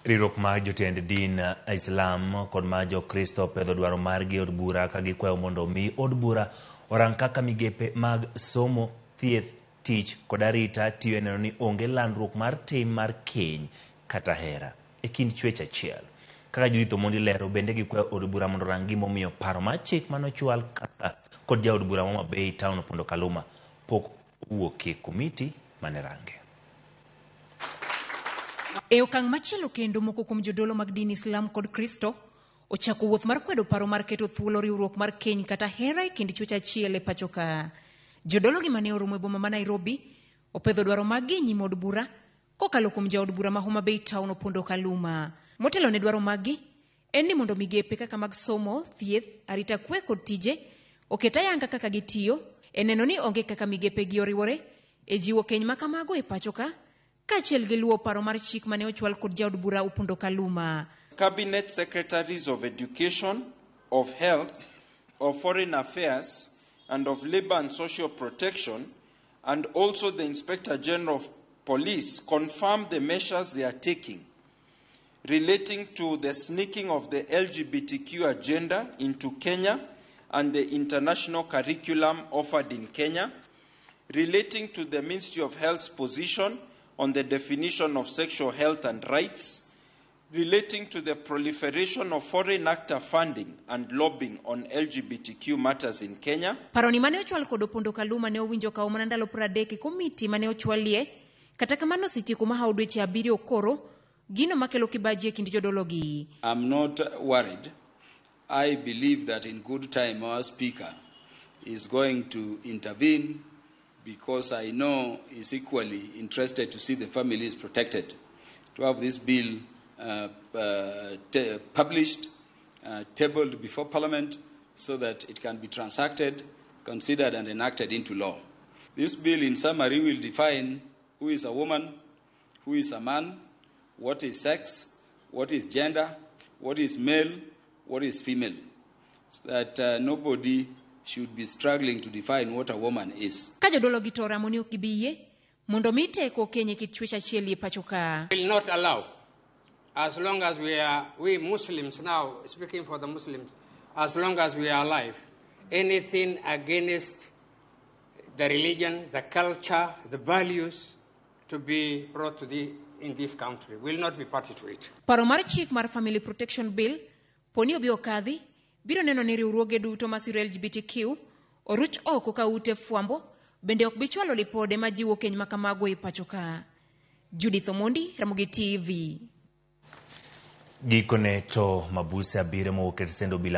Riwruok mar jotend din Islam kod mar Jokristo opedho dwaro margi e od bura ka gikwayo mondo omi od bura orang kaka migepe mag somo, thieth, tich kod arita tiyo e neno ni onge landruok mar tim mar keny kata hera e kind chwech achiel. Kaka Judith Omondi lero, bende gikwayo od bura mondo orang gimomiyo paro mar chik manochwal kaka kod jaod bura ma Homa Bay Town Opondo Kaluma pok owuokie komiti mane range. E okang' machielo kendo, moko kuom jodolo mag din Islam kod Kristo ochako wuoth mar kwedo paro mar keto thuolo riwruok mar keny kata hera e kind chwech achiel e pacho ka. Jodolo gi mane oromo e boma ma Nairobi opedho dwaro maggi e nyim od bura kokalo kuom jaod bura ma Homa Bay Town Opondo Kaluma. Motelo ne dwaro maggi en ni mondo migepe kaka mag somo, thieth, arita kwe kod tije oket ayanga kaka gitiyo e neno ni onge kaka migepe gi oriwore e jiwo keny ma kamago e pacho ka kaachiel gi luwo paro mar chik mane ochwal kod jaod bura Opondo Kaluma. Cabinet Secretaries of Education, of Health, of Foreign Affairs, and of Labor and Social Protection, and also the Inspector General of Police confirmed the measures they are taking relating to the sneaking of the LGBTQ agenda into Kenya and the international curriculum offered in Kenya, relating to the Ministry of Health's position on the definition of sexual health and rights, relating to the proliferation of foreign actor funding and lobbying on LGBTQ matters in Kenya. Paroni mane ochwal kod Opondo Kaluma ne owinjo kawo mana ndalo 30 e komiti mane ochwalie. Kata kamano osetieko mahawo dweche 7 koro gino makelo kibaji e kind jodologi. I'm not worried. I believe that in good time our speaker is going to intervene because I know he's equally interested to see the families protected. To have this bill published, tabled before Parliament so that it can be transacted, considered and enacted into law. This bill in summary will define who is a woman, who is a man, what is sex, what is gender, what is male, what is female, so that nobody should be struggling to define what a woman is. Ka jodolo gi to ramo ni ok gibi yie mondo mi teko keny e kit chwech achiel e pacho ka. Will not allow, as long as we are, we Muslims now, speaking for the Muslims, as long as we are alive, anything against the religion, the culture, the values to be brought to the, in this country, will not be party to it. Paro mar chik mar Family Protection Bill poni obi okadhi biro neno ni riwruoge duto masiro LGBTQ oruch oko ka ute fwambo bende ok bi chwalo lipode majiwo keny makamago e pacho ka. Judith Omondi, Ramogi TV. Gikone to mabuse 7 mowuok e tesend obila